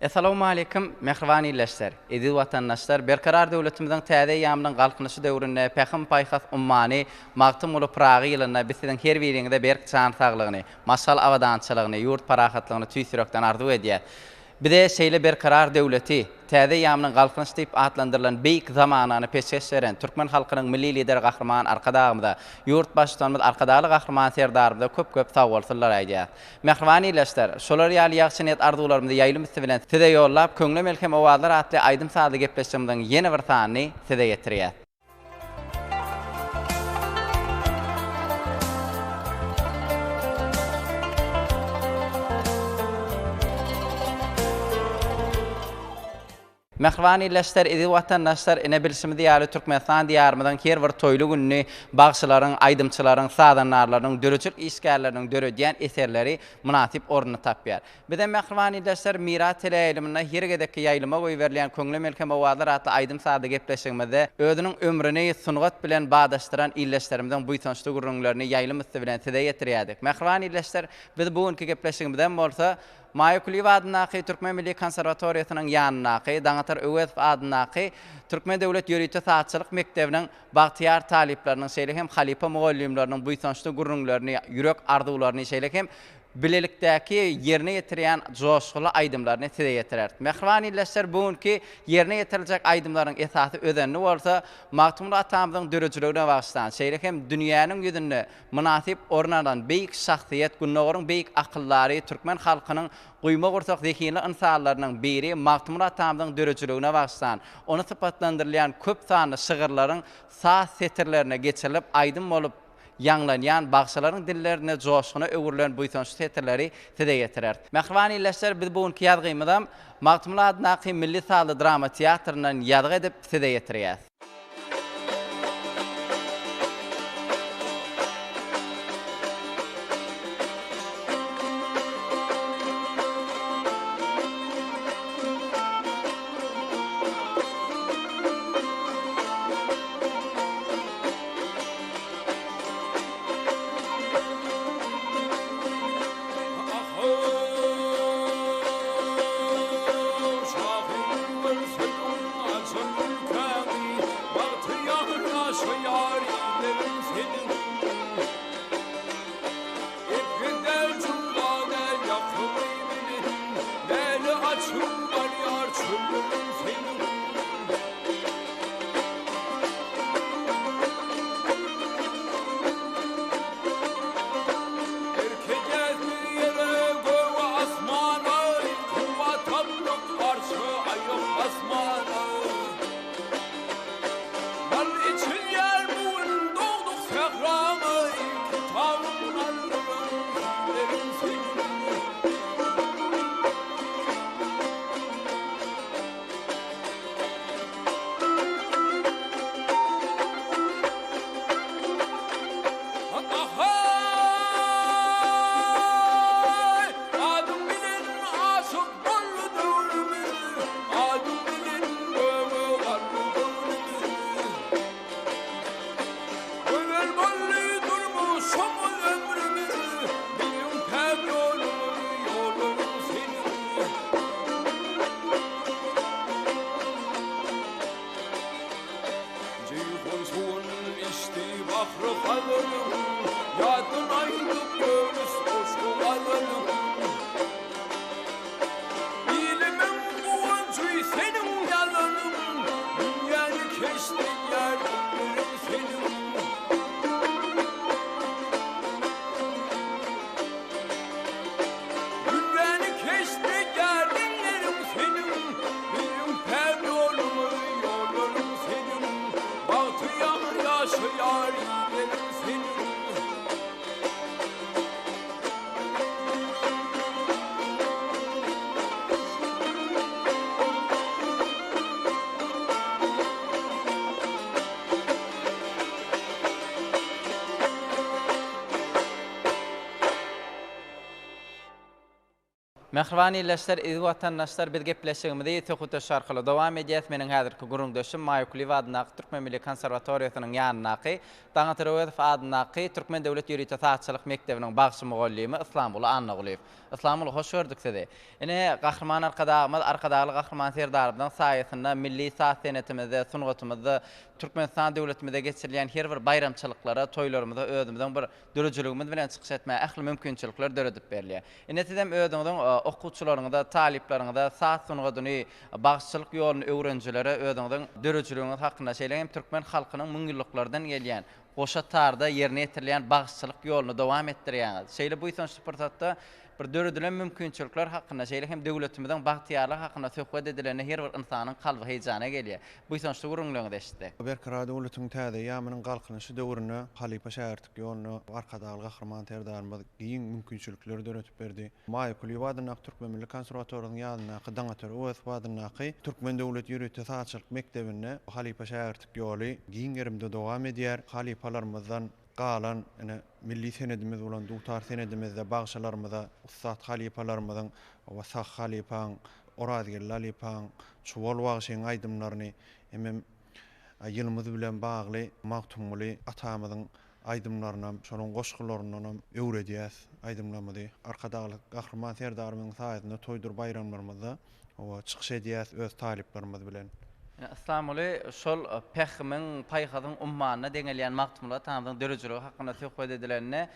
Essalawmaleýkim, mähriban ildeşler, eziz watandaşlar! Berkarar döwletimiziň täze eýýamynyň Galkynyşy döwründe Pähim-paýhas ummany Magtymguly Pyragy ýylynda biz siziň her biriňize berk jan saglygyny, maşgala abadançylygyny, ýurt parahatlygyny tüýs ýürekden arzuw edýäs. Bize şeýle berkarar döwleti, Täze eýýamynyň Galkynyşy diýip atlandyrylan beýik zamanany peşgeş beren türkmen halkynyň Milli Lideri Gahryman Arkadagymyza, ýurt Baştutanymyz Arkadagly Gahryman Serdarymyza köp-köp sagbolsunlar aýdýas. Mähriban ildeşler, şolar ýaly ýagşy niýet-arzuwlarymyzy ýaýlym üsti bilen Size ýollap, Köňle melhem owazlar atly aýdym-sazly gepleşigimiziň ýene bir sanyny Size ýetirýäs. Mähriban ildeşler, eziz watandaşlar, ine bilşimiz ýaly Türkmenistan Diýarymyzyň her bir toýly gününi bagşylaryň, aýdymçylaryň, sazandarlarynyň, döredijilik işgärleriniň döredýän eserleri mynasyp ornuny tapýar. Bizem mähriban ildeşler Miras teleýaýlymynda her gezekki ýaýlyma goýberilýän Köňle melhem owazlar atly aýdym-sazly gepleşigimizde özüniň ömrüni sungat bilen badaşdyran ildeşlerimiziň buýsançly gürrüňlerini ýaýlym üsti bilen size ýetirýärdik. Mähriban ildeşler, biz bu günki gepleşigimizem bolsa Maýa Kulyýewa adyndaky Türkmen milli konserwatoriýasynyň ýanyndaky Daňatar Öwezow adyndaky Türkmen döwlet ýörite sazçylyk mekdebiniň bagtyýar talyplarynyň, şeýle hem halypa mugallymlarynyň buýsançly gürrüňlerini, ýürek arzuwlaryny, şeýle hem bilelikdäki ýerine ýetirýän joşguly aýdymlaryny size ýetireris. Mähriban ildeşler, bu günki ýerine ýetiriljek aýdymlaryň esasy özenini bolsa Magtymguly atamyzyň döredijiligine bagyşlan, şeýle hem dünýäniň ýüzünde mynasyp orun alan beýik şahsyýet, Gündogaryň beýik akyldary, türkmen halkynyň guýma gursak zehinli ynsanlarynyň biri Magtymguly atamyzyň döredijiligine bagyşlan, ony sypatlandyrylýan köp sanly şygyrlaryň saz setirlerine geçirilip aýdym bolup ýaňlanýan bagşylaryň dillerinde joşguna öwrülen buýsançly setirleri size ýetireris. Mähriban ildeşler, biz bu günki ýazgymyzam Magtymguly adyndaky Milli sazly drama teatryndan ýazgy edip size ýetirýäs. Mähriban ildeşler, eziz watandaşlar, biz gepleşigimizi söhbetdeş arkaly dowam edýäs. Meniň häzirki gürrüňdeşim Maýa Kulyýewa adyndaky Türkmen milli konserwatoriýasynyň ýanyndaky Daňatar Öwezow adyndaky Türkmen döwlet ýörite sazçylyk mekdebiniň bagşy mugallymy Yslamguly Annagulyýew. Yslamguly, hoş gördük sizi. Ine, Gahryman Arkadagymyz, Arkadagly Gahryman Serdarymyzyň saýasynda milli saz senetimizde, sungatymyzda, Türkmenistan döwletimizde geçirilýän her bir baýramçylyklara, toýlarymyza özümiziň bir döredijiligimiz bilen çykyş etmäge ähli mümkinçilikler döredip berilýär. Ine, sizem özüňiziň okuwçylaryňyza, talyplaryňyza saz sungatyny, bagşyçylyk ýoluny öwrenijilere özüňiziň döredijiligiňiz hakynda, şeýle hem türkmen halkynyň müňýyllyklardan gelýän goşa tarda ýerine ýetirilýän bagşyçylyk ýoluny dowam etdirýäňiz. Şeýle buýsançly pursatda bir döredilen mümkinçilikler hakynda, şeýle hem döwletimiziň bagtyýarlygy hakynda söhbet edilende her bir ynsanyň kalby heýjana gelýär. Buýsançly gürrüňleriňizi eşitsek. Berkarar döwletiň täze eýýamynyň Galkynyşy döwründe halypa-şägirtlik ýoluna Arkadagly Gahryman Serdarymyz giň mümkinçilikleri döredip berdi. Maýa Kulyýewa adyndaky Türkmen milli konserwatoriýasynyň ýanyndaky Daňatar Öwezow adyndaky Türkmen döwlet ýörite sazçylyk mekdebinde halypa-şägirtlik ýoly giň gerimde dowam edýär. Halypalarymyzdan galan ine milli senedimiz bolan dutar senedimizde bagşylarymyza, ussat halypalarymyzyň, oba Sahy halypaň, Orazgeldi halypaň, Çuwal bagşyň aýdymlaryny hemem ýylymyz bilen bagly Magtymguly atamyzyň aýdymlarynam, şonuň goşgularyndanam öwredýäs aýdymlarymyzy. Arkadagly Gahryman Serdarymyzyň saýasynda toýdur baýramlarymyzda Hawa, çykyş edýäs öz talyplarymyz bilen. Ine, Yslamguly şol pähimiň, paýhasyň ummanyna deňelýän Magtymguly atamyzyň döredijiligi hakynda söhbet edilende,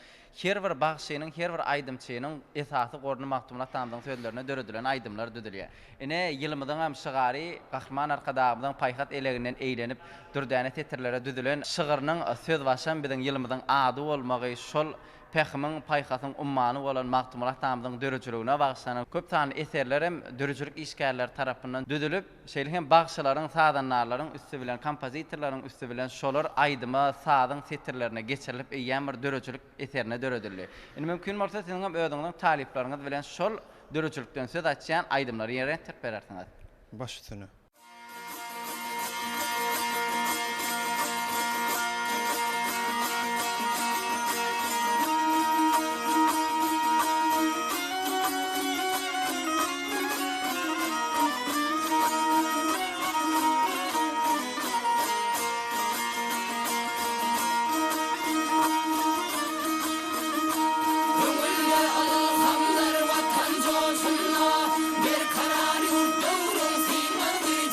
her bir bagşynyň, her bir aýdymçynyň esasy goruny Magtymguly atamyzyň sözlerine döredilen aýdymlar düzülýär. Ine, ýylymyzyňam şygary Gahryman Arkadagymyzyň paýhas eleginden eýlenip, dürdäne setirlere düzülen şygrynyň sözbaşam biziň ýylymyzyň ady bolmagy şol Pähimiň, paýhasyň ummany bolan Magtymguly atamyzyň döredijiligine bagyşlanan köp sanly eserler hem döredijilik işgärleri tarapyndan düzülip, şeýle hem bagşylaryň, sazandarlaryň üsti bilen, kompozitorlaryň üsti bilen şolar aýdyma, sazyň setirlerine geçirilip eýýäm bir döredijilik eserine döredildi. Indi mümkin bolsa siziň hem özüňiziň talyplaryňyz bilen şol döredijilikden söz açýan aýdymlary ýerine ýetirip berersiňiz. Baş üstüne. Köňülde ylhamdyr Watan joşunda, Berkarar ýurt döwrüň synlady.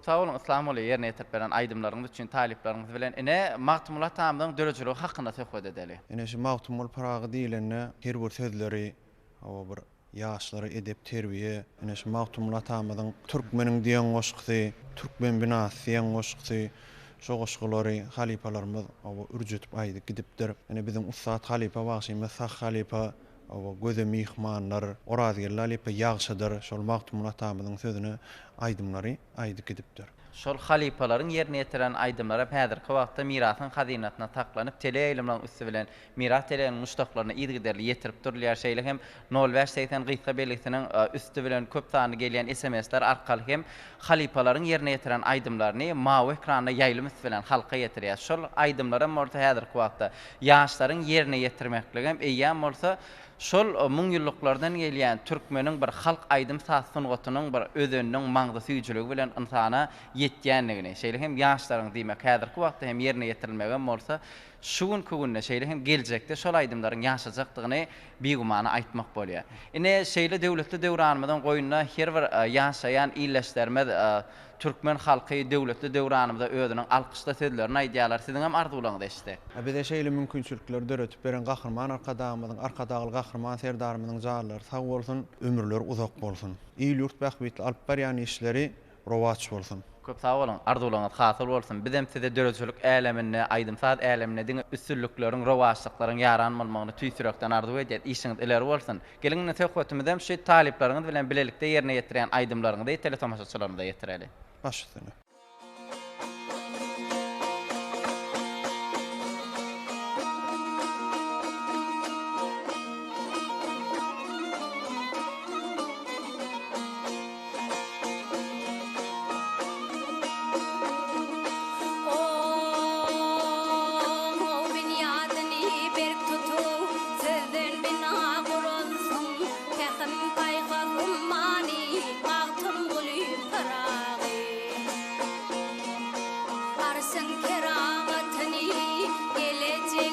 Köp sag boluň Yslamguly ýerine ýetirip beren aýdymlaryňyz üçin talyplaryňyz bilen ine Magtymguly atamyzyň döredijiligi hakynda söhbet edeli. Ine şu Magtymguly Pyragy diýlende her bir sözleri hawa bir ýaşlara edep terbiýe ine şu Magtymguly atamyzyň Türkmeniň diýen goşgusy Türkmen binasy diýen goşgusy şo goşgulary halypalarymyz hawa ürjetip aýdyp gidipdir. Ine biziň ussat halypa bagşymyz Sahy halypa Hawa, göze myhmanlar, Orazgeldi halypa ýagşydyr, şol Magtymguly atamyzyň sözüne aýdymlary aýdyp gidipdir. Şol halypalaryň ýerine ýetiren aýdymlaram häzirki wagtda mirasyň hazynasynda saklanyp, teleýaýlymlaryň üsti bilen Miras teleýaýlymynyň muşdaklaryna yzygiderli ýetirip durulýar. Şeýle hem nol bäş 80 gysga belgisiniň üsti bilen köp sanly gelýän SMS-ler arkaly hem halypalaryň ýerine ýetiren aýdymlaryny mawy ekranda ýaýlym üsti bilen halka ýetirýär. Şol aýdymlaram bolsa häzirki wagtda Ýaşlaryň ýerine ýetirmekligem eýýäm bolsa şol müňýyllyklardan gelýän türkmeniň bir halk aýdym-saz sungatynyň bir özeniniň maňzy süýjüligi bilen ynsana ýetýändigini, şeýle hem ýaşlaryň diýmek häzirki wagtda hem ýerine ýetirilmegem bolsa şu günki günde şeýle hem geljekde şol aýdymlaryň ýaşajakdygyny bigümana aýtmak bolýar. Ine, şeýle döwletli döwranymyzyň goýnunda her bir ýaşaýan ildeşlerimiz Türkmen halky döwletli döwranymyza özüniň alkyşly sözlerini aýdýarlar. Siziňem arzuwlaryňyzy eşitsek. Bize şeýle mümkinçilikleri döredip beren Gahryman Arkadagymyzyň, Arkadagly Gahryman Serdarymyzyň janlary sag bolsun, ömürleri uzak bolsun! Il-ýurt bähbitli alyp barýan işleri rowaç bolsun! Köp sag boluň, arzuwlaryňyz hasyl bolsun! Bizem size döredijilik äleminde, aýdym-saz äleminde diňe üstünlikleriň, rowaçlyklaryň ýaran bolmagyny tüýs ýürekden arzuw edýäs. Işiňiz ileri bolsun! Geliň indi söhbetimizem şu talyplaryňyz bilen bilelikde ýerine ýetirýän aýdymlaryňyzy teletomaşaçylarymyza ýetireli. Baş üstüne. Oň binýadyny berk tutup, sözden bina guransyň, Pähim-paýhas ummany Magtymguly Pyragy. Arşyň keramatyny, gelejegi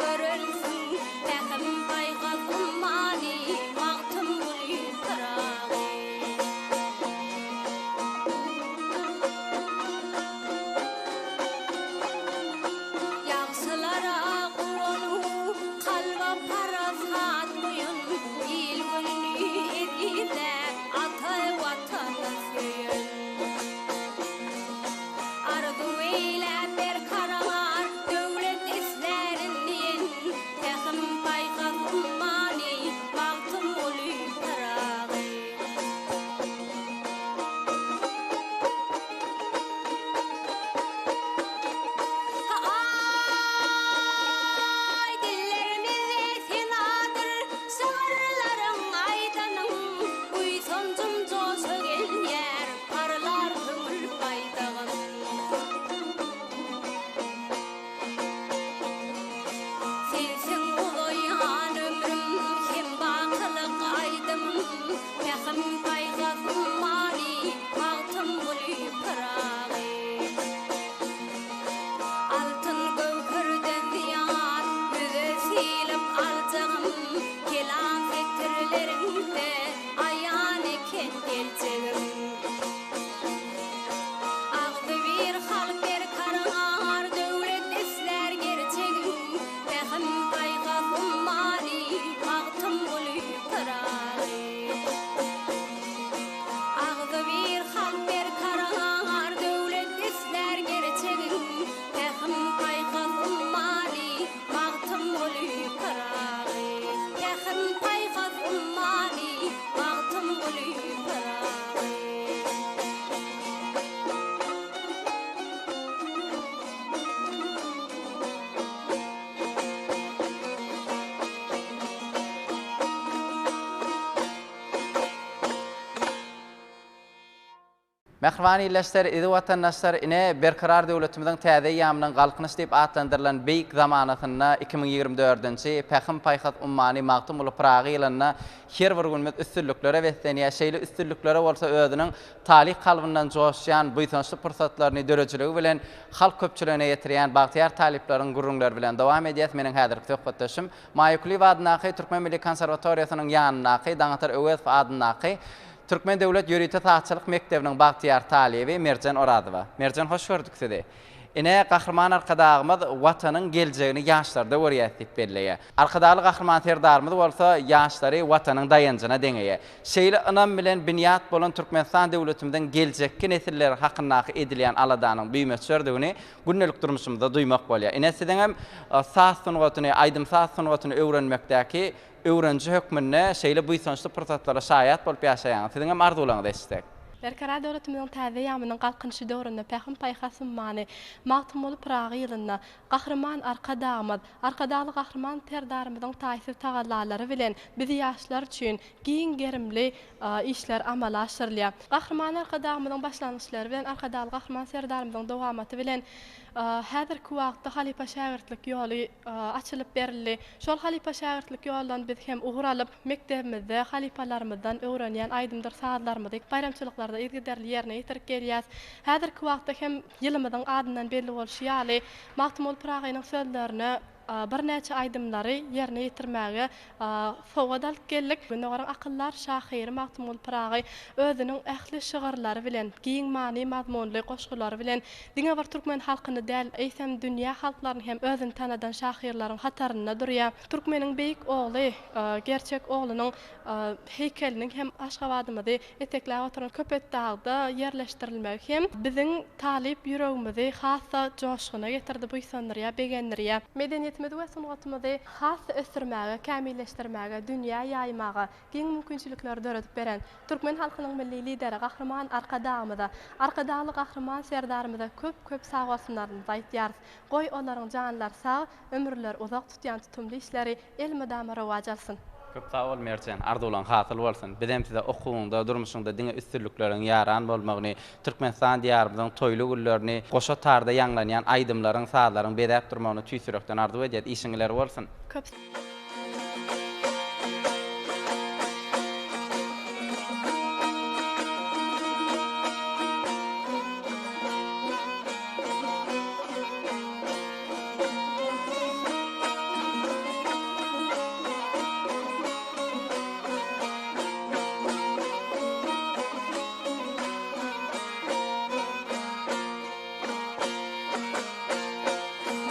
görensiň, Pähim-paýhas ummany Magtymguly Pyragy. Ýagşylara guwanu, kalba parasat guýan, Il-gününi ezizläp, ata Watany söýen. Arzuw eýläp berkarar döwlet islärin diýen, Pähim-paýhas ummany Magtymguly Pyragy. Aý, dillerimize senadyr şygyrlaryň aýdanyň, Buýsanjym joşa gelýär, parlar köňül baýdagym. Sensiň uzaýan ömrüm hem bakylyk aýdymym, Pähim-paýhas ummany Magtymguly Pyragy. Altyn göwherden zyýat ýüze sylyp aljagym, Kelam setirleriňde aýan eken geljegim. Agzybir halk berkarar döwlet islär gerçegin, Pähim-paýhas ummany Magtymguly Pyragy. Agzybir halk berkarar döwlet islär gerçegin, Pähim-paýhas ummany Magtymguly Pyragy. Pähim-paýhas ummany Magtymguly Pyragy. Mähriban ildeşler, eziz watandaşlar, ine, Berkarar döwletimiziň täze eýýamynyň Galkynyş diýip atlandyrylan beýik zamanasynda 2024-nji Pähim-paýhas ummany Magtymguly Pyragy ýylynda her bir günümiz üstünliklere beslenýär. Şeýle üstünliklere bolsa özüniň talyp kalbyndan joşýan buýsançly pursatlaryny döredijiligi bilen halk köpçüligine ýetirýän bagtyýar talyplaryň gürrüňleri bilen dowam edýäs. Meniň häzirki söhbetdeşim Maýa Kulyýewa adyndaky Türkmen milli konserwatoriýasynyň ýanyndaky Daňatar Öwezow adyndaky. Türkmen döwlet ýörite sazçylyk mekdebiniň bagtyýar talyby Merjen Orazowa. Merjen hoş gördük sizi. Ine, Gahryman Arkadagymyz Watanyň geljegini ýaşlarda görýäs diýip belleýär. Arkadagly Gahryman Serdarymyz bolsa ýaşlary Watanyň daýanjyna deňeýär. Şeýle ynam bilen binýat bolan Türkmenistan döwletimiziň geljekki nesilleri hakyndaky edilýän aladanyň bimöçberdigini gündelik durmuşymyzda duýmak bolýar. Ine, siziňem saz sungatyny, aýdym-saz sungatyny öwrenmekdäki öwreniji hökmünde şeýle buýsançly pursatlara şaýat bolup ýaşaýaňyz. Siziňem arzuwlaryňyzy eşitsek. Berkarar döwletimiziň täze eýýamynyň Galkynyşy döwründe Pähim-paýhas ummany Magtymguly Pyragy ýylynda Gahryman Arkadagymyz, Arkadagly Gahryman Serdarymyzyň taýsyz tagallalary bilen biz ýaşlar üçin giň gerimli işler amala aşyrylýar. Gahryman Arkadagymyzyň başlangyçlary bilen Arkadagly Gahryman Serdarymyzyň dowamaty bilen häzirki wagtda halypa-şägirtlik ýoly açylyp berildi. Şol halypa-şägirtlik ýoldan biz hem ugur alyp, mekdebimizde halypalarymyzdan öwrenýän aýdymdyr sazlarymyzy baýramçylyklarda yzygiderli ýerine ýetirip gelýäs. Häzirki wagtda hem ýylymyzyň adyndan belli bolşy ýaly, Magtymguly Pyragynyň sözlerine birnäçe aýdymlary ýerine ýetirmäge sowgat alyp geldik. Gündogaryň akyldar şahyry Magtymguly Pyragy özüniň ähli şygyrlary bilen, giň many-mazmunly goşgulary bilen diňe bir türkmen halkyny däl, eýsem, dünýä halklaryny hem özüni tanadan şahyrlaryň hatarynda durýar. Türkmeniň beýik ogly, gerçek oglunyň heýkeliniň hem Aşgabadymyzy etekläp oturan Köpetdagda ýerleşdirilmegi hem biziň talyp ýüregimizi has-da joşguna getirdi, buýsandyrýar, begendirýär. Medeniýetimizi we sungatymyzy has-da ösdürmäge, kämilleşdirmäge, dünýä ýaýmaga giň mümkinçilikleri döredip beren türkmen halkynyň Milli Lideri Gahryman Arkadagymyza, Arkadagly Gahryman Serdarymyza köp-köp sagbolsunlarymyzy aýtýarys. Goý, olaryň janlary sag, ömürleri uzak, tutýan tutumly işleri elmydama rowaç alsyn! Köp sag bol Merjen, arzuwlaň hasyl bolsun. Bizem size okuwyňda, durmuşyňda diňe üstünlikleriň ýaran bolmagyny, Türkmenistan Diýarymyzyň toýly günlerini goşa tarda ýaňlanýan aýdymlaryň, sazlaryň bezäp durmagyny tüýs ýürekden arzuw edýäs. Işiň ileri bolsun! Köp.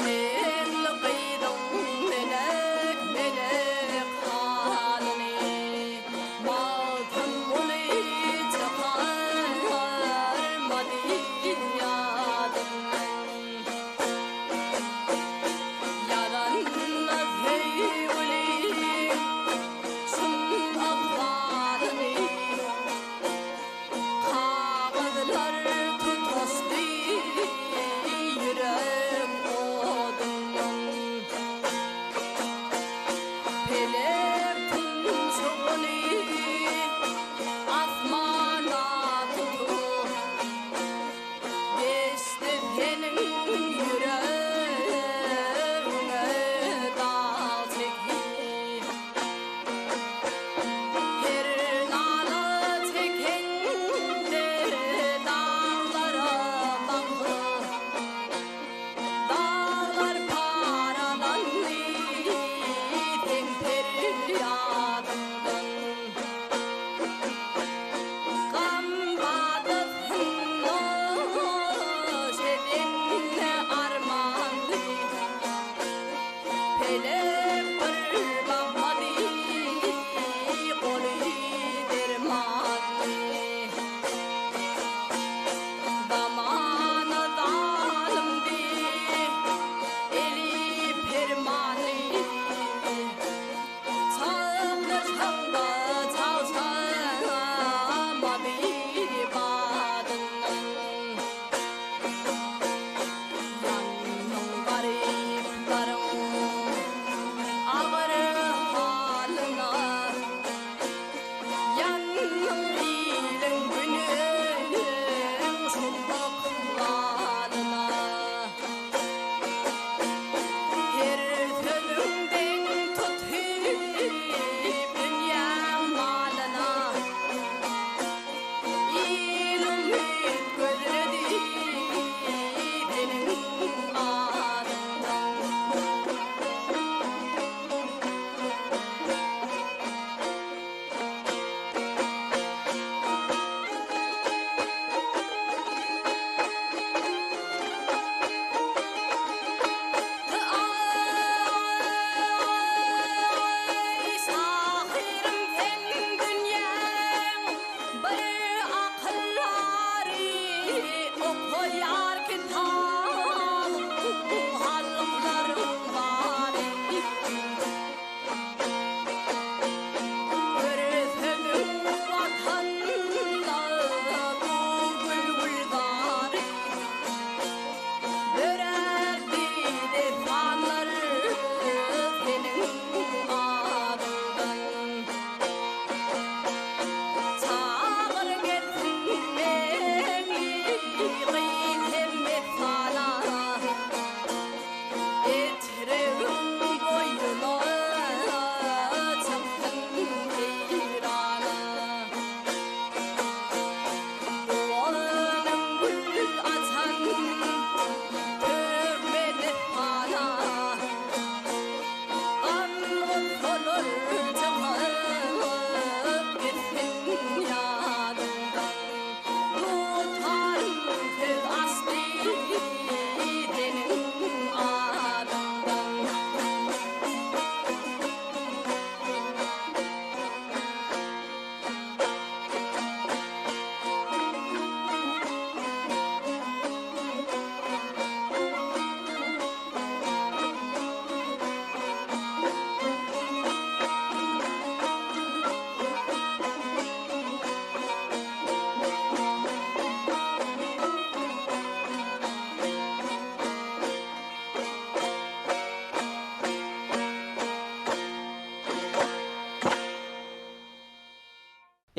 Meňli gyzyň melek.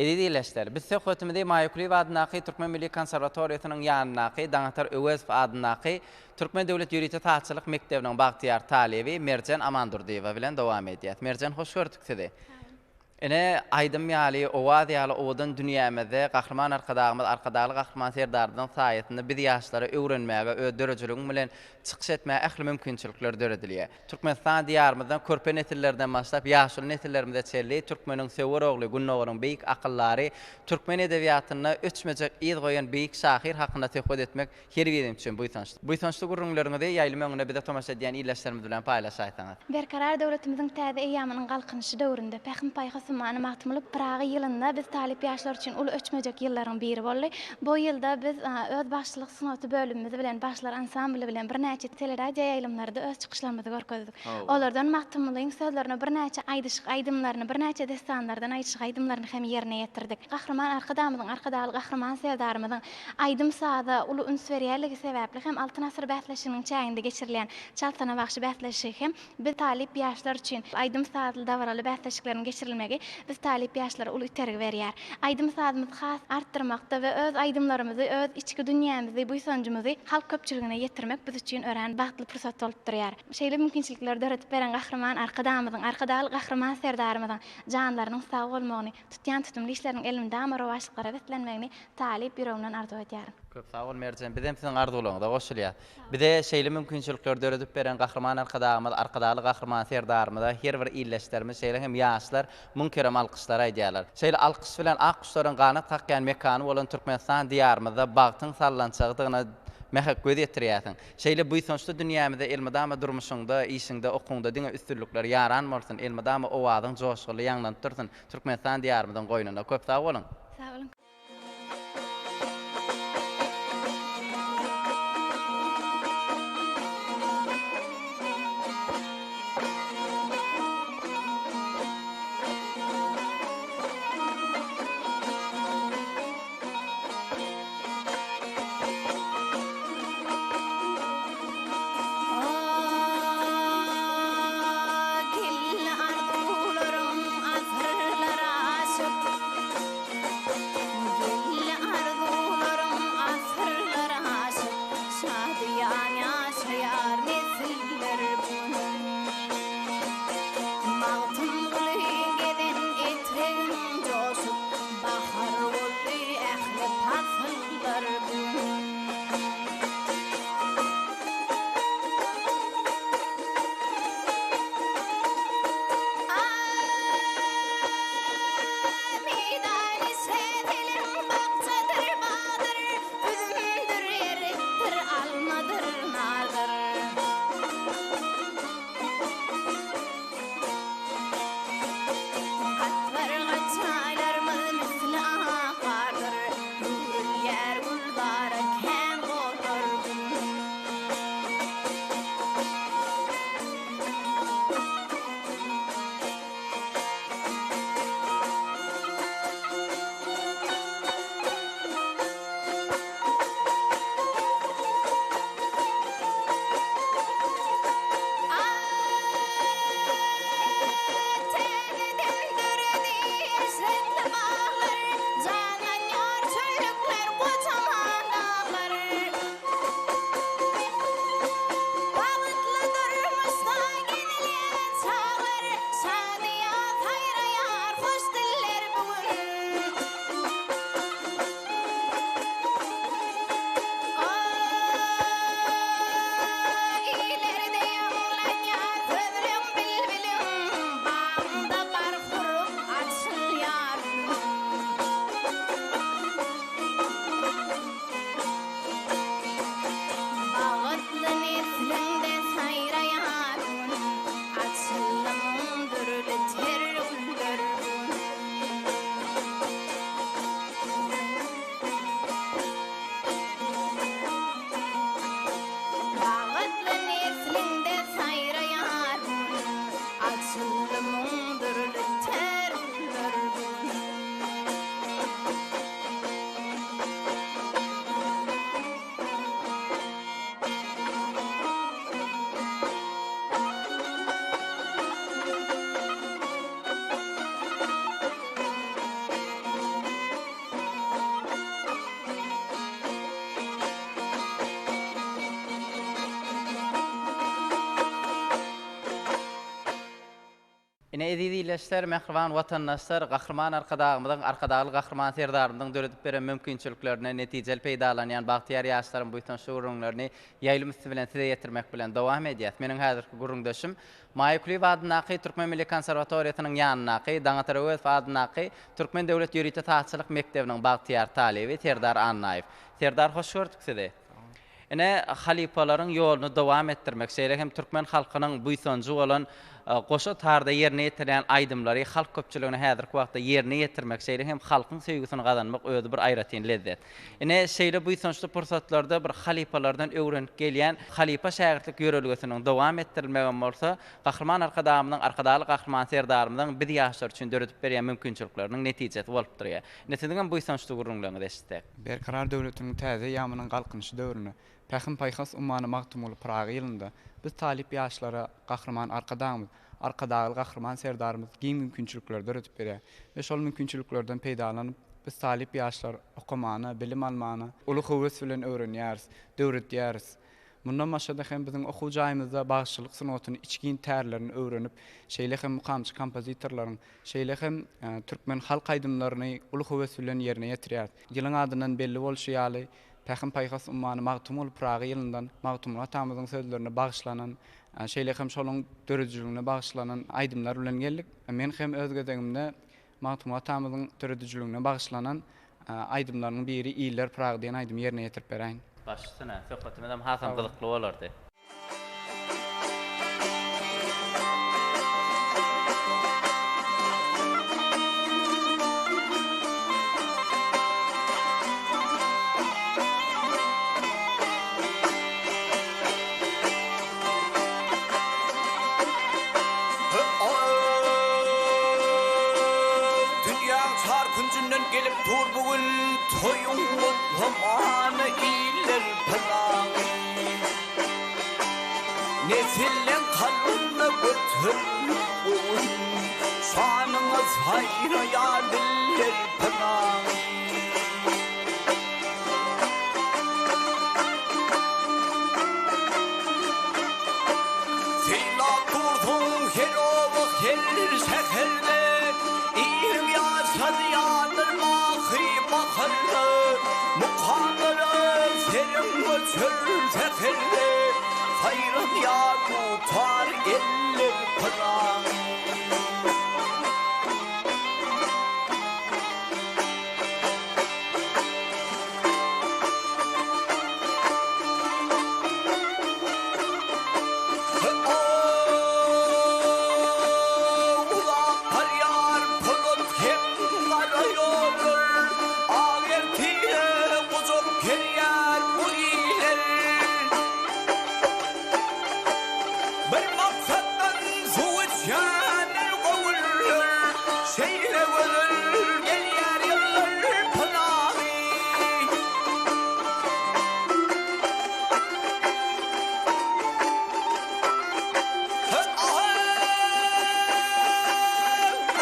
Eziz ildeşler, biz söhbetimizi Maýa Kulyýewa adyndaky Türkmen milli konserwatoriýasynyň ýanyndaky Daňatar Öwezow adyndaky Türkmen döwlet ýörite sazçylyk mekdebiniň bagtyýar talyby Merjen Amandurdyýewa bilen dowam edýäs. Merjen, hoş gördük sizi. Ine, aýdym ýaly, owaz ýaly owadan dünýämizde Gahryman Arkadagymyz, Arkadagly Gahryman Serdarymyzyň saýasynda biz ýaşlara öwrenmäge, öz döredijiligiň bilen çykyş etmäge ähli mümkinçilikler döredilýär. Türkmenistan Diýarymyzdan körpe nesillerden başlap, ýaşuly nesillerimize çenli türkmeniň söwer ogly, Gündogaryň beýik akyldary, türkmen edebiýatynda öçmejek yz goýan beýik şahyr hakynda söhbet etmek Her biriň üçin buýsançly. Buýsançly gürrüňleriňizi ýaýlym öňünde bize tomaşa edýän ildeşlerimiz bilen paýlaşaýsaňyz. Berkarar döwletimiziň täze eýýamynyň Galkynyşy döwründe, Pähim-paýhas ummany Magtymguly Pyragy ýylynda biz talyp ýaşlar üçin uly öçmejek ýyllaryň biri boldy. Bu ýylda biz öz bagşylyk sungaty bölümimiz bilen, bagşylar ansambly bilen birnäçe teleradioýaýlymlarda öz çykyşlarymyzy görkezdik. Olardan Magtymgulyň sözlerine birnäçe aýdyşyk aýdymlaryny, birnäçe dessanlardan aýdyşyk aýdymlaryny hem ýerine ýetirdik. Gahryman Arkadagymyzyň, Arkadagly Gahryman Serdarymyzyň Aýdym-saza uly üns berýänligi sebäpli hem Altyn asyr bäsleşiginiň çäginde geçirilýän Çalsana bagşy bäsleşigi hem biz talyp ýaşlar üçin aýdym-sazly dabaraly bäsleşikleriň geçirilmegi biz talyp ýaşlara uly itergi berýär. Aýdym-sazymyzy has artdyrmakda we öz aýdymlarymyzy, öz içki dünýämizi, buýsanjymyzy halk köpçüligine ýetirmek biz üçin örän bagtly pursat bolup durýar. Şeýle mümkinçilikleri döredip beren Gahryman Arkadagymyzyň, Arkadagly Gahryman Serdarymyzyň janlarynyň sag bolmagyny, tutýan tutumly işleriniň elmydama rowaçlyklara beslenmegini talyp ýüregimden arzuw edýärin. Köp sag bol Merjen, bizem siziň arzuwlaryňyza goşulýas. Bize şeýle mümkinçilikleri döredip beren Gahryman Arkadagymyz, Arkadagly Gahryman Serdarymyza her bir ildeşlerimiz, şeýle hem ýaşlar müň kerem alkyşlar aýdýarlar. Şeýle alkyş bilen ak guşlaryň ganat kakýan mekany bolan Türkmenistan Diýarymyzda bagtyň sallançagydygyna mähek göz ýetirýärsiň. Şeýle buýsançly dünýämizde elmydama durmuşyňda, işiňde, okuňda diňe üstünlikler ýaran bolsun, elmydama owazyň joşgunly ýaňlanyp dursun Türkmenistan Diýarymyzyň goýnunda. Köp sag boluň! Sag boluň. Gel arzuwlarym asyrlar aşyp. Ine, eziz ildeşler, mähriban watandaşlar, Gahryman Arkadagymyzyň, Arkadagly Gahryman Serdarymyzyň döredip beren mümkinçiliklerinden netijeli peýdalanýan bagtyýar ýaşlaryň buýsançly gürrüňlerini ýaýlym üsti bilen size ýetirmek bilen dowam edýäs. Meniň häzirki gürrüňdeşim Maýa Kulyýewa adyndaky Türkmen milli konserwatoriýasynyň ýanyndaky Daňatar Öwezow adyndaky Türkmen döwlet ýörite sazçylyk mekdebiniň bagtyýar talyby Serdar Annaýew. Serdar hoş gördük sizi. Ine, halypalaryň ýoluny dowam etdirmek, şeýle hem türkmen halkynyň buýsanjy bolan goşa tarda ýerine ýetirilýän aýdymlary halk köpçüligine häzirki wagtda ýerine ýetirmek, şeýle hem halkyň söýgüsini gazanmak özi bir aýratyn lezzet. Ine, şeýle buýsançly pursatlarda bir halypalardan öwrenip gelýän halypa-şägirtlik ýörelgesiniň dowam etdirilmegem bolsa, Gahryman Arkadagymyzyň, Arkadagly Gahryman Serdarymyzyň biz ýaşlar üçin döredip berýän mümkinçilikleriniň netijesi bolup durýar. Ine, siziňem buýsançly gürrüňleriňizi eşitsek. Berkarar döwletiniň täze eýýamynyň Galkynyşy döwründe, Pähim-paýhas ummany Magtymguly Pyragy ýylynda biz talyp ýaşlara Gahryman Arkadagymyz, Arkadagly Gahryman Serdarymyz giň mümkinçilikleri döredip berýär we şol mümkinçiliklerden peýdalanyp, biz talyp ýaşlar okamana, bilim almana uly höwes bilen öwrenýäris, döwredýäris. Mundan başga-da hem biziň okuw jaýymyzda bagşyçylyk sungatyny içgin tärlerini öwrenip, şeýle hem mukamçy kompozitorlaryň, şeýle hem türkmen halk aýdymlaryny uly höwes bilen ýerine ýetirýäris. Ýylyň adyndan belli bolşy ýaly, Pähim-paýhas ummany Magtymguly Pyragy ýylyndan Magtymguly atamyzyň sözlerine bagyşlanan, şeýle hem şolaň döredijiligine bagyşlanan aýdymlar bilen geldik. Men hem öz gezegimde Magtymguly atamyzyň döredijiligine bagyşlanan aýdymlarynyň biri Iller Pyragy diýen aýdymy ýerine ýetirip beräýin. Baş üstüne, söhbetimizem hasam gyzykly bolardy. Dünýäň çar künjünden gelip dur bu gün toýuň gutlamana iller pyragy. Nesilleň kalbynda göterilip bu gün şanyňa saýraýar diller pyragy. Synlap dursuň her oba, her şäherde, Iliň ýaşadýandyr baky baharda. Mukamlara seriň göçür säherde, Saýranýar dutar eller pyragy. Uzak barýar polat hem gara ýollar, Ak ertire gujak gerýär bu iller. Bir maksatdan suw içýändir göwünler, Şeýle gözel gelýär ýyllar Pyragy.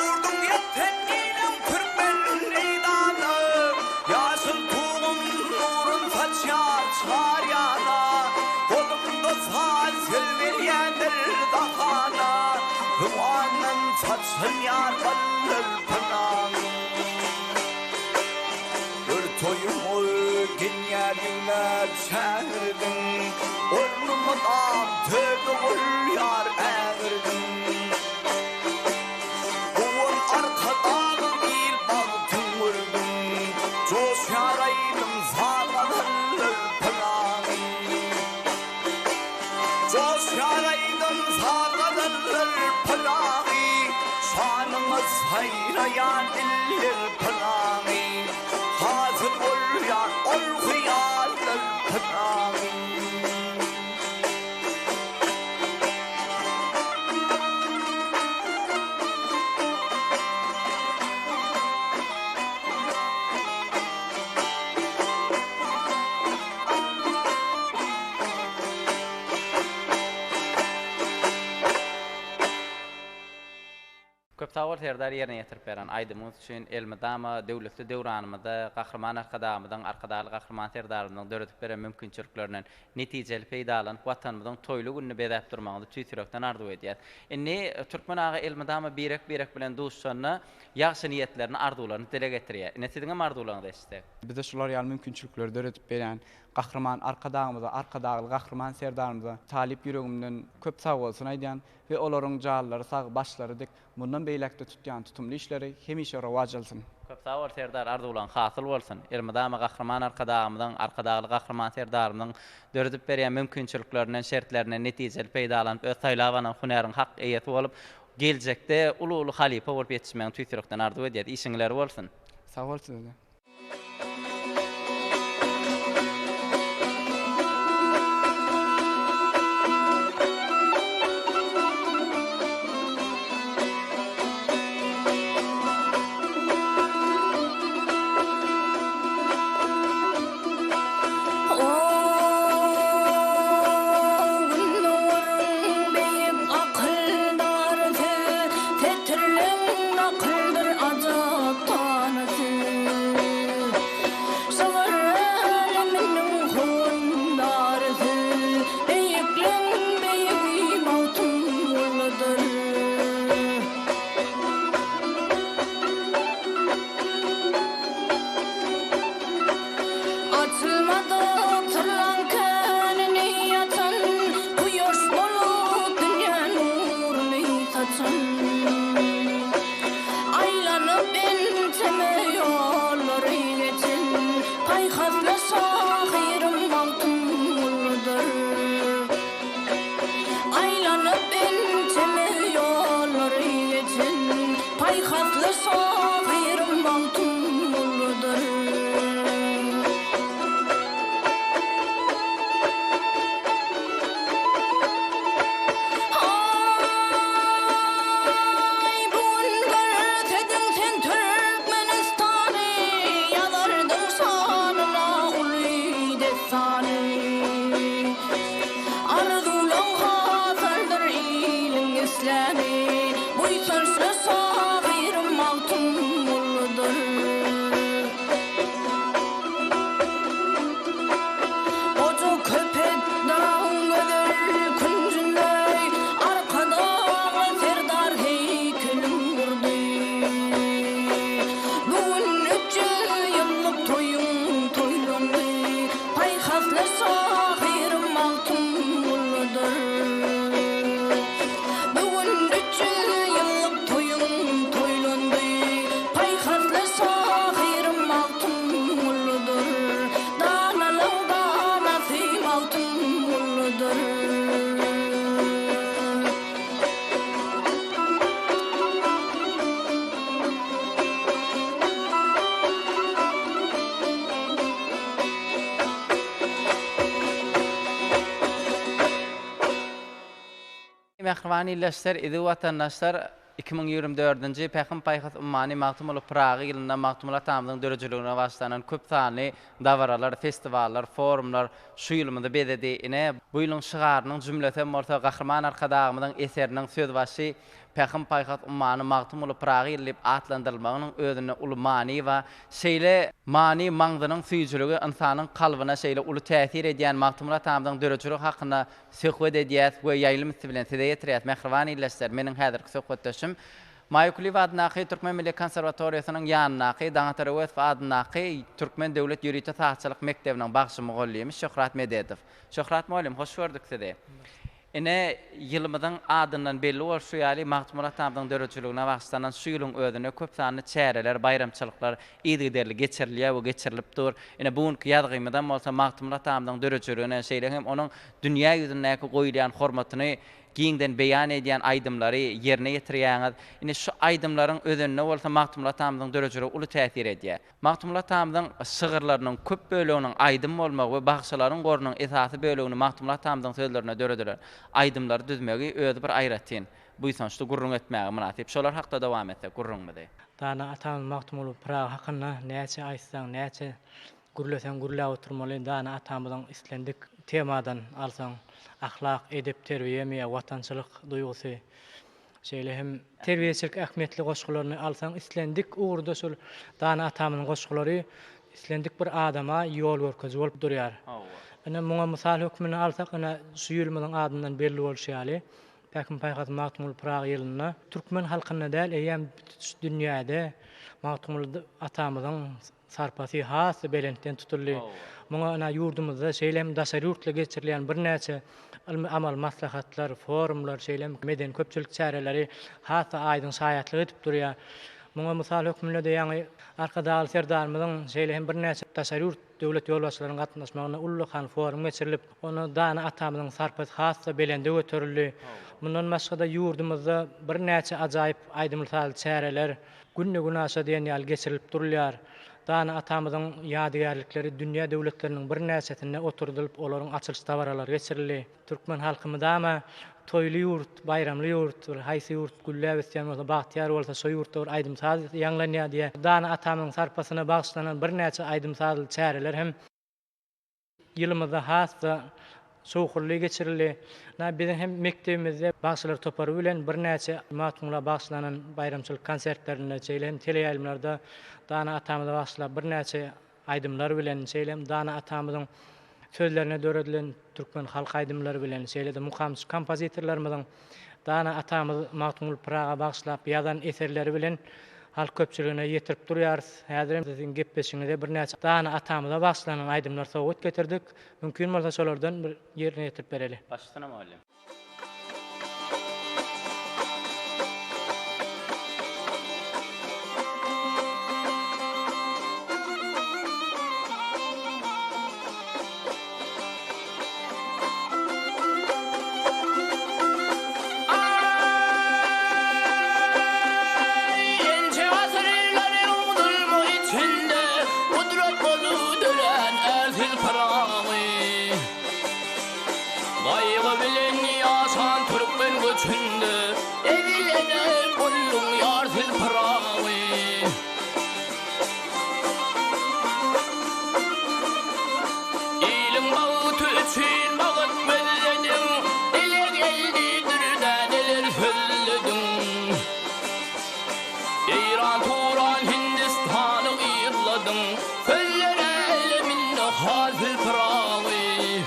Ýurduň ýeten iliň türkmen meýdany, Ýaşyl Tuguň nurun saçýar çar ýana, Golumda saz söz berýändir dahana, Höwandan saçylýar ballar pyragy. Bir toýuňa gelýär ýüňläp şägirdiň, Ornuma dam törde bolýar ägirdiň. Guwan Arkadagyň il bagtyn gördüň, Joşýar aýdym saz gazallar Pyragy. Joşýar aýdym saz gazallar Pyragy, Şanyňa saýraýan iller Pyragy, Hasyl bolýar ol hyýallar Pyragy. Köp sag bol. Serdar ýerine ýetirip beren aýdymyňyz üçin elmydama döwletli döwranymyzda Gahryman Arkadagymyzyň Arkadagly Gahryman Serdarymyzyň döredip beren mümkinçiliklerinden netijeli peýdalanyp Watanymyzyň toýly gününi bezäp durmagyňyzy tüýs ýürekden arzuw edýäs. Indi Türkmen aga elmydama birek birek bilen duşuşanda ýagşy niýetlerini arzuwlaryny dile getirýär. Ine siziňem arzuwlaryňyzy eşitsek. Bize şular ýaly mümkinçilikleri döredip berýän Gahryman Arkadagymyza, Arkadagly Gahryman Serdarymyza talyp ýüregimden köp sagbolsun aýdýan we olaryň janlary sag, başlary dik, mundan beýläk-de tutýan tutumly işleri hemişe rowaç alsyn. Köp sag bol Serdar arzuwlaň hasyl bolsun. Elmydama Gahryman Arkadagymyzyň, Arkadagly Gahryman Serdarymyzyň döredip berýän mümkinçiliklerinden, şertlerinden netijeli peýdalanyp öz saýlap alan hünäriň hak eýesi bolup, geljekde uly-uly halypa bolup ýetişmegiňi tüýs ýürekden arzuw edýäs. Işiň ileri bolsun. Sag bol size-de. Açylmadyk syrlaň känini açan, Kuýaş bolup dünýä nuruny saçan. Aýlanyp ençeme ýollary geçen, Paýhasly şahyrym Magtymgulydyr. Aýlanyp ençeme ýollary geçen, Paýhasly şahyrym Magtymgulydyr. Aý, bu gün görsediň sen Türkmenistany, Ýazardyň şanyna uly dessany. Arzuwlaň hasyldyr iliň isläni, Buýsançly şahyrym Magtymgulydyr. Goja Köpetdagyň gözel künjünde Arkadagly Serdar heýkelin gurdy. Bu gün 300 ýyllyk toýuň toýlandy, Paýhasly şahyrym Magtymgulydyr. Bu gün 300 ýyllyk toýuň toýlandy, Paýhasly şahyrym Magtymgulydyr. Danalaň danasy Magtymgulydyr. Mähriban ildeşler, eziz watandaşlar, 2024-nji Pähim-paýhas ummany Magtymguly Pyragy ýylynda Magtymguly atamyzyň döredijiligine bagyşlanan köp sanly dabaralar, festiwallar, forumlar şu ýylymyzy bezedi. Ine, bu ýylyň şygarynyň jümlesem bolsa Gahryman Arkadagymyzyň eseriniň sözbaşy Pähim-paýhas ummany Magtymguly Pyragy ýyly diýip atlandyrylmagynyň özünde uly many bar. Şeýle many maňzynyň süýjüligi ynsanyň kalbyna şeýle uly täsir edýän Magtymguly atamyzyň döredijiligi hakynda söhbet edýäs we ýaýlym üsti bilen size ýetirýäs. Mähriban ildeşler, meniň häzirki söhbetdeşim Maýa Kulyýewa adyndaky Türkmen milli konserwatoriýasynyň ýanyndaky Daňatar Öwezow adyndaky Türkmen döwlet ýörite sazçylyk mekdebiniň bagşy mugallymy Şöhrat Mededow. Şöhrat mugallym, hoş gördük sizi. Ine, ýylymyzyň adyndan belli bolşy ýaly, Magtymguly atamyzyň döredijiligine bagyşlanan şu ýylyň özünde köp sanly çäreler, baýramçylyklar yzygiderli geçirilýär we geçirilip dur. Ine, bu günki ýazgymyzam bolsa Magtymguly atamyzyň döredijiligine, şeýle hem onuň dünýä ýüzündäki goýulýan hormatyny giňden beýan edýän aýdymlary ýerine ýetirýäňiz. Ine, şu aýdymlaryň özenine bolsa Magtymguly atamyzyň döredijiligi uly täsir edýär. Magtymguly atamyzyň şygyrlarynyň köp böleginiň aýdym bolmagy we bagşylaryň gorunyň esasy bölegini Magtymguly atamyzyň sözlerine döredilen aýdymlary düzmegi özi bir aýratyn, buýsançly gürrüň etmäge mynasyp. Şolar hakda dowam etsek gürrüňimizi. Dana atamyz Magtymguly Pyragy hakynda näçe aýtsaň, näçe gürleseň gürläp oturmaly. Dana atamyzyň islendik temadan alsaň, ahlak, edep-terbiýemi ýa watançylyk duýgusy. Şeýle hem terbiýeçilik ähmiýetli goşgularyny alsaň, islendik ugurda şol dana atamyzyň goşgulary islendik bir adama ýol görkeziji bolup durýar. Ine, muňa mysal hökmünde alsak, ine, şu ýylymyzyň adyndan belli bolşy ýaly, Pähim-paýhas Magtymguly Pyragy ýylynda türkmen halkynda däl, eýýäm tutuş dünýäde Magtymguly atamyzyň sarpasy has-da belentden tutuldy. Muňa ynha ýurdumyzda, şeýle hem daşary ýurtda geçirilýän birnäçe ylmy-amaly maslahatlar, forumlar, şeýle hem medeni-köpçülik çäreleri has-da aýdyň şaýatlyk edip durýar. Muňa mysal hökmünde-de ýaňy Arkadagly Serdarymyzyň, şeýle hem birnäçe daşary ýurt döwlet ýolbaşçylarynyň gatnaşmagynda ullakan forum geçirilip, onda dana atamyzyň sarpasy has-da belende göterildi. Mundan başga-da ýurdumyzda birnäçe ajaýyp aýdymly-sazly çäreler günde-günaşa diýen ýaly geçirilip durulýar. Dana atamyzyň ýadygärlikleri dünýä döwletleriniň birnäçesinde oturdylyp, olaryň açylyş dabaralary geçirildi. Türkmen halky mydama toýly ýurt, baýramly ýurt, bir haýsy ýurt gülläp ösýän bolsa, bagtyýar bolsa, şo ýurtda bir aýdym-saz ýaňlanýar diýýär. Dana atamyzyň sarpasyna bagyşlanan birnäçe aýdym-sazly çäreler hem ýylymyzda has-da şowhunly geçirildi. Ynha, biziň hem mekdebimizde bagşylar topary bilen birnäçe Magtymgula bagyşlanan baýramçylyk konsertlerinde, şeýle hem teleýaýlymlarda dana atamyza bagyşlap birnäçe aýdymlar bilen, şeýle hem dana atamyzyň sözlerine döredilen türkmen halk aýdymlary bilen, şeýle-de mukamçy kompozitorlarymyzyň dana atamyz Magtymguly Pyraga bagyşlap ýazan eserleri bilen halk köpçüligine ýetirip durýarys. Häzir hem siziň gepleşigiňize birnäçe dana atamyza bagyşlanan aýdymlar sowgat getirdik. Mümkin bolsa şolardan bir ýerine ýetirip bereli. Baş üstüne mugallym. Aý, ençe asyrlaryň zulmy içinde Gudrat bolup dörän ärsiz Pyragy. Gaýgy bilen ýaşan türkmen göçünde Ezilene bolduň ýarsyz Pyragy. Iliň bagty üçin bagt gözlediň, Dile geldi dürdäneler sözlediň. Eýran, Turan, Hindistany yzladyň, Sözler äleminde hasyl Pyragy.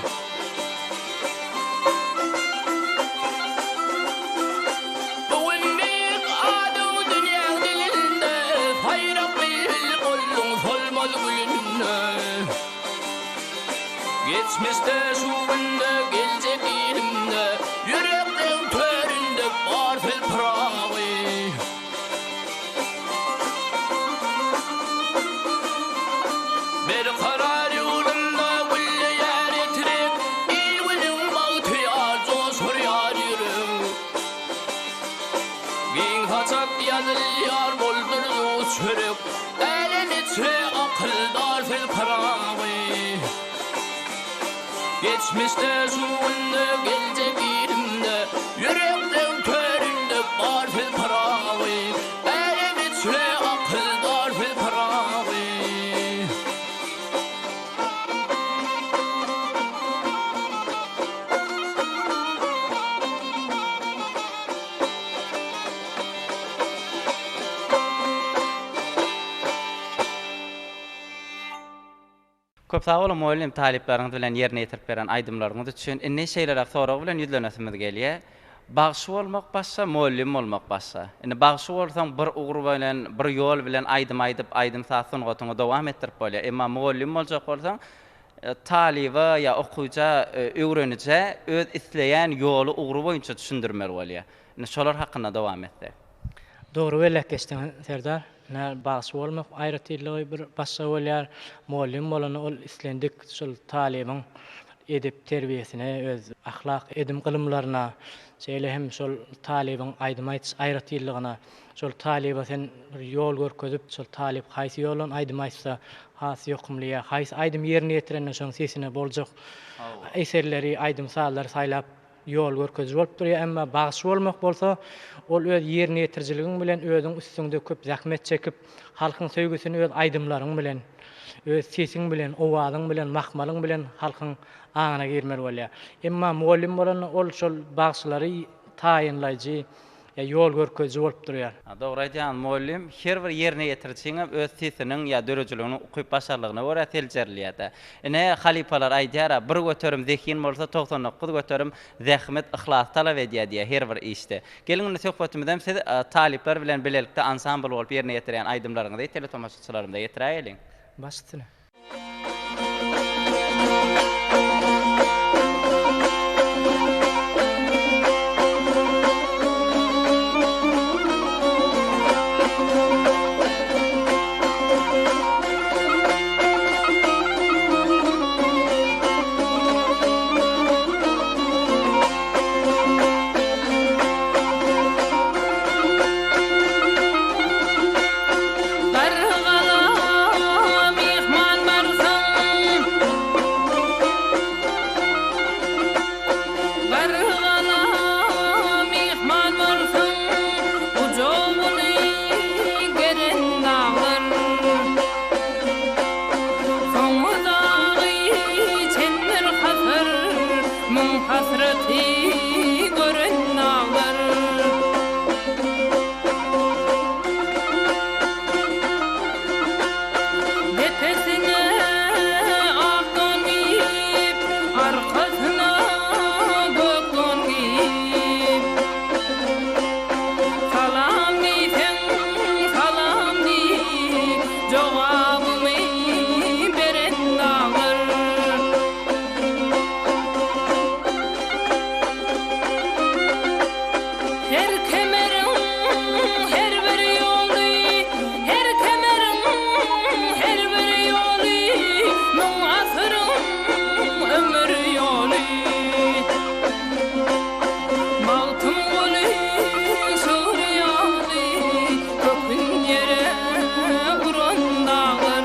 Bu gün beýik adyň dünýäň dilinde, Saýrak bilbil bolduň solmaz gülünde. Geçmişde, şu günde, geljek ilimde, Ýürekleň töründe bar siz Pyragy. Berkarar ýurdumda gülleýär etrek, Il-günüň bagtyýar joşurýar ýürek. Giň saçak ýazylýar boldur duz-çörek, Älem içre akyldar siz Pyragy. Geçmişde, şu günde, geljek ilimde, Ýürekleň töründe bar siz Pyragy. Älem içre akyldar siz Pyragy. Köp sag boluň mugallym talyplaryňyz bilen ýerine ýetirip beren aýdymlaryňyz üçin. Indi şeýleräk sorag bilen ýüzlenesimiz gelýär. Bagşy bolmak başga, mugallym bolmak başga. Indi bagşy bolsaň bir ugur bilen, bir ýol bilen aýdym aýdyp, aýdym-saz sungatyňy dowam etdirip bolýar. Emma mugallym boljak bolsaň, talyba ýa okyja, öwrenijä öz isleýän ýoly, ugry boýunça düşündirmeli bolýar. Indi şolar hakynda dowam etsek. Dogry belläp geçdiň Serdar. Ine, bagşy bolmak aýratynlygy bir başga bolýar. Mugallym bolanda ol islendik şol talybyň edep-terbiýesine, öz ahlak edim-gylymlaryna, şeýle hem şol talybyň aýdym aýdyş aýratynlygyna, şol talyba sen bir ýol görkezip, şol talyp haýsy ýoldan aýdym aýtsa has ýokumly ýa haýsy aýdymy ýerine ýetirende şoň sesine boljak eserleri, aýdym-sazlary saýlap ýol görkeziji bolup durýar, emma bagşy bolmak bolsa, ol öz ýerine ýetirijiligiň bilen özüň üstüňde köp zähmet çekip, halkyň söýgüsini öz aýdymlaryň bilen, öz sesiň bilen, owazyň bilen, mahmalyň bilen halkyň aňyna girmeli bolýar. Emma mugallym bolanda ol şol bagşylary taýynlaýjy, Ýa ýol görkeziji bolup durýar. Dogry aýdýaňyz mugallym, her bir ýerine ýetirijiňem öz sesiniň ýa döredijiliginiň ukyp başarlygyna görä seljerilýär-dä. Ine, halypalar aýdýar-a, 1% zehin bolsa, 99% zähmet, yhlas talap edýär diýýär her bir işde. Geliň indi söhbetimizem siz talyplar bilen bilelikde ansambl bolup ýerine ýetirýän aýdymlaryňyzy teletomaşaçylarymyza ýetiräýeliň. Baş üstüne. Gargala myhman barsaň, Gargala myhman barsaň, Gujagyny geren daglar. Soňy dagy çendir hasar, Müň hasraty gören daglar. Depesine ak don geýip, arkasyna gök don geýip. Salam diýseň, salam diý, jogabymy beren daglar. Her kemeriň her bir ýoly, Her kemeriň her bir ýoly, Müň asyryň ömür ýoly. Magtymguly şygry ýaly, Kökün ýere uran daglar.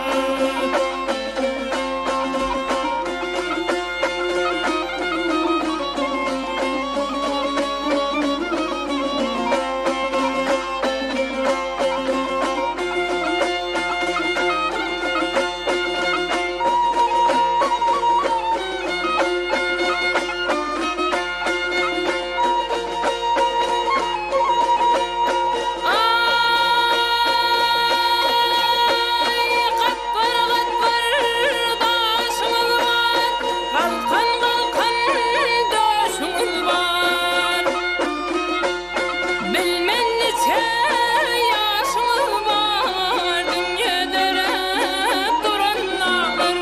Aý, gatbar-gatbar daşyňyz bar, Galkan-galkan döşüňiz bar. Bilmen niçe ýaşyňyz bar, Dünýe döräp duran daglar.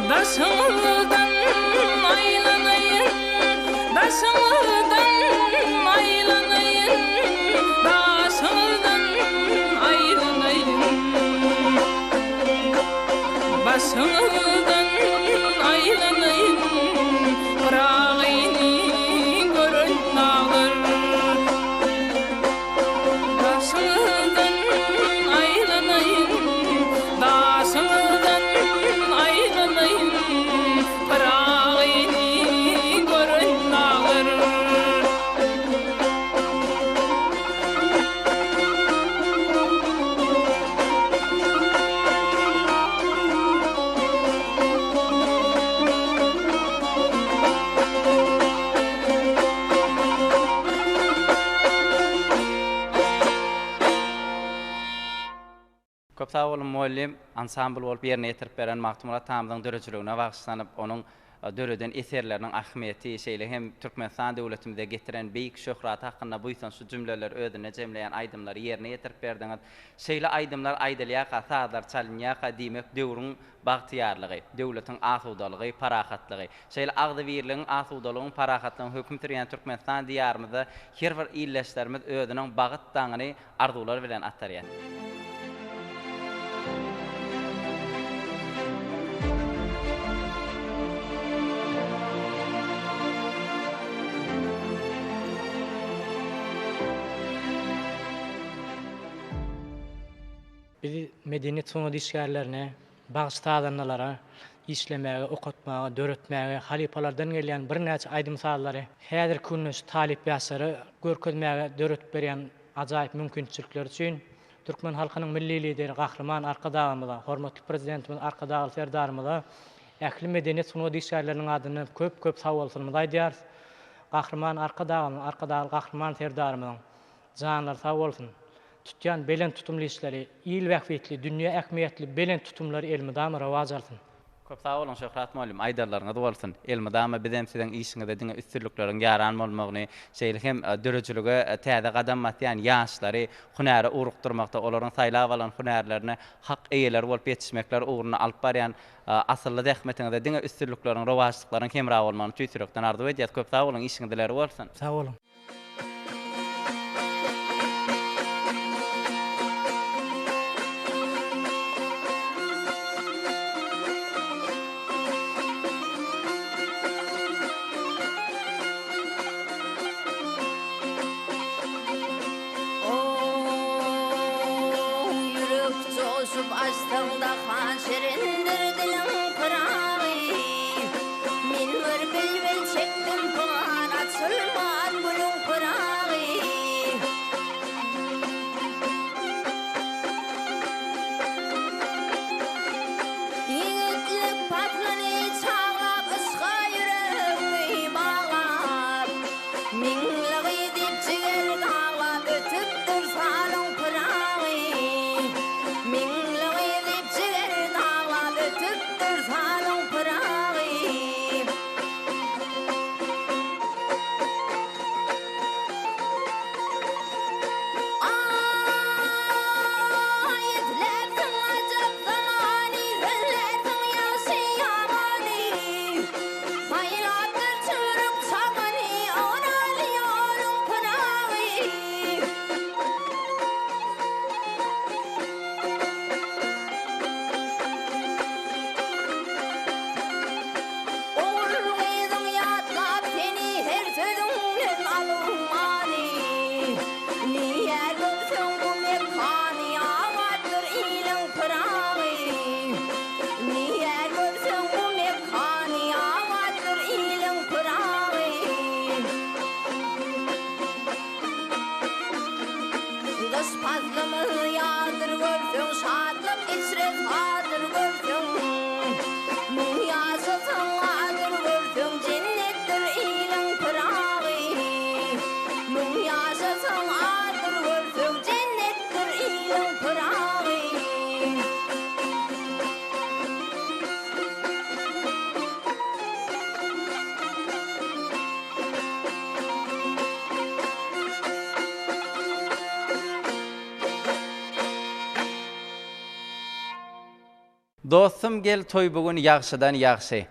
Daşyňyzdan aýlanaýyn, Daşyňyzdan aýlanaýyn, Daşyňyzdan aýlanaýyn. Başyňyzdan aýlanaýyn, Pyragyny gören daglar. Daşyňyzdan aýlanaýyn, Daşyňyzdan aýlanaýyn, Pyragyny gören daglar. Köp sag boluň mugallym, ansambl bolup ýerine ýetirip beren Magtymguly atamyzyň döredijiligine bagyşlanyp, onuň döreden eserleriniň ahmiýeti, şeýle hem Türkmenistan döwletimize getiren beýik şöhraty hakynda buýsançly jümleleri özünde jemleýän aýdymlary ýerine ýetirip berdiňiz. Şeýle aýdymlar aýdylýarka, sazlar çalynýarka, diýmek, döwrüň bagtyýarlygy, döwletiň asudalygy, parahatlygy. Şeýle agzybirligiň, asudalygyň, parahatlygyň höküm sürýän Türkmenistan Diýarymyzda her bir ildeşlerimiz özüniň bagyt daňyny arzuwlar bilen atarýar. Biz medeniýet sungat işgärlerine, bagşy-sazandalara işlemäge, okatmaga, döretmäge, halypalardan gelýän birnäçe aýdym-sazlary häzirki günde şu talyp ýaşlara görkezmäge döredip berýän ajaýyp mümkinçilikleri üçin türkmen halkynyň Milli Lideri Gahryman Arkadagymyza, hormatly Prezidentimiz Arkadagly Serdarymyza. Ähli medeniýet sungat işgärleriniň adyndan köp-köp sagbolsunymyzy aýdýarys. Gahryman Arkadagymyzyň, Arkadagly Gahryman Serdarymyzyň janlary sag bolsun! Tutýan belent tutumly işleri, il bähbitli, dünýä ähmiýetli belent tutumlary elmydama rowaç alsyn! Köp sag boluň Şöhrat mugallym, aýdarlaryňyz bolsun. Elmydama bizem siziň işiňizde diňe üstünlikleriň ýaran bolmagyny, şeýle hem döredijilige täze gadam basýan ýaşlary hünäre ugrukdyrmakda, olaryň saýlap alan hünärlerine hak eýeleri bolup ýetişmekleri ugrunda alyp barýan asylly zähmetiňizde diňe üstünlikleriň, rowaçlyklaryň hemra bolmagyny tüýs ýürekden arzuw edýäs. Köp sag boluň, işiňiz ileri bolsun! Sag boluň. Oh, ýürek joşup açsaň-da han şirindir diliň Pyragy. Men bir bilbil çekdim pygan açylman gülüň Pyragy. Ýigitlik paslyny çaglap yşga ýüregmi baglap. Meňli gyz diýip jiger daglap ötüpdir salyň Pyragy. Meňli gyz diýip jiger daglap ötüpdir salyň Pyragy. Aý, isläpsiň ajap zamany, sözlärsiň ýagşy-ýamany. Saýlapdyr çüwrük çamany, Oraly ýoluň Pyragy. Ogul-gyzyň ýatlap seni, her sözüňden alyň many. Nirä görseň bu mekany, abatdyr iliň Pyragy. Nirä görseň bu mekany, abatdyr iliň Pyragy. Gyş paslymyz ýazdyr görseň, şatlyk içre sadyr görseň. Müň ýaşasaň adyr görseň, jennetdir iliň Pyragy. Müň ýaşasaň adyr görseň, jennetdir iliň Pyragy. Dostum gel toý bu gün ýagşydan ýagşy.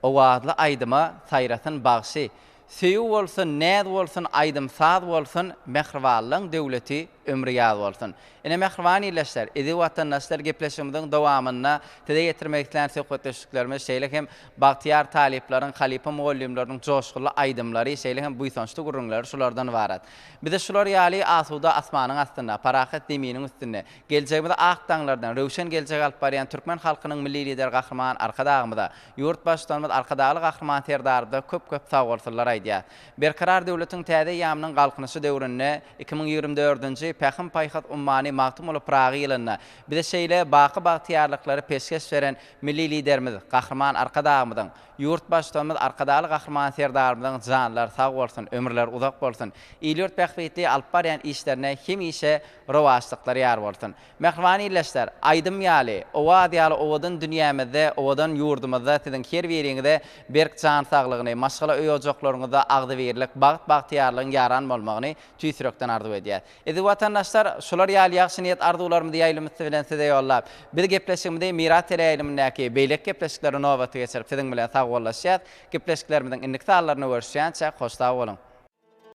Owazly aýdyma saýrasyn bagşy. Söýgi bolsun, näz bolsun, aýdym-saz bolsun, Mähribanlaň döwleti ömri ýaz bolsun. Ine mähriban ildeşler, eziz watandaşlar gepleşigimiziň dowamynda size ýetirmek islän söhbetdeşliklerimiz şeýle hem bagtyýar talyplaryň, halypa mugallymlarynyň joşgunly aýdymlary, şeýle hem buýsançly gürrüňleri şulardan ybarat. Bizi şular ýaly asuda asmanyň astynda, parahat zeminiň üstünde, geljegimizi ak daňlardan, röwşen geljege alyp barýan türkmen halkynyň Milli Lideri Gahryman Arkadagymyza, ýurt Baştutanymyz Arkadagly Gahryman Serdarymyza köp-köp sagbolsunlar aýdýas. Berkarar döwletiň täze eýýamynyň Galkynyşy döwründe 2024-nji Pähim-paýhas ummany Magtymguly Pyragy ýylynda bize şeýle baky bagtyýarlyklary peşgeş beren Milli Liderimiz Gahryman Arkadagymyzyň, Ýurt Baştutanymyz Arkadagly Gahryman Serdarymyzyň janlary sag bolsun, ömürleri uzak bolsun, il-ýurt bähbitli alyp barýan işlerine hemişe rowaçlyklar ýar bolsun! Mähriban ildeşler, aýdym ýaly, owaz ýaly owadan dünýämizde, owadan ýurdumyzda siziň her biriňize berk jan saglygyny, maşgala öý-ojaklaryňyzda agzybirlik, bagt-bagtyýarlygyň ýaran bolmagyny tüýs ýürekden arzuw edýäs. Eziz watandaşlar, şular ýaly ýagşy niýet-arzuwlarymyzy ýaýlym üsti bilen size ýollap, biz gepleşigimizi Miras teleýaýlymyndaky beýleki gepleşiklere nobata geçirip siziň bilen sagbollaşýas. Gepleşiklerimiziň indiki sanlarynda görüşýänçäk, hoş sag boluň!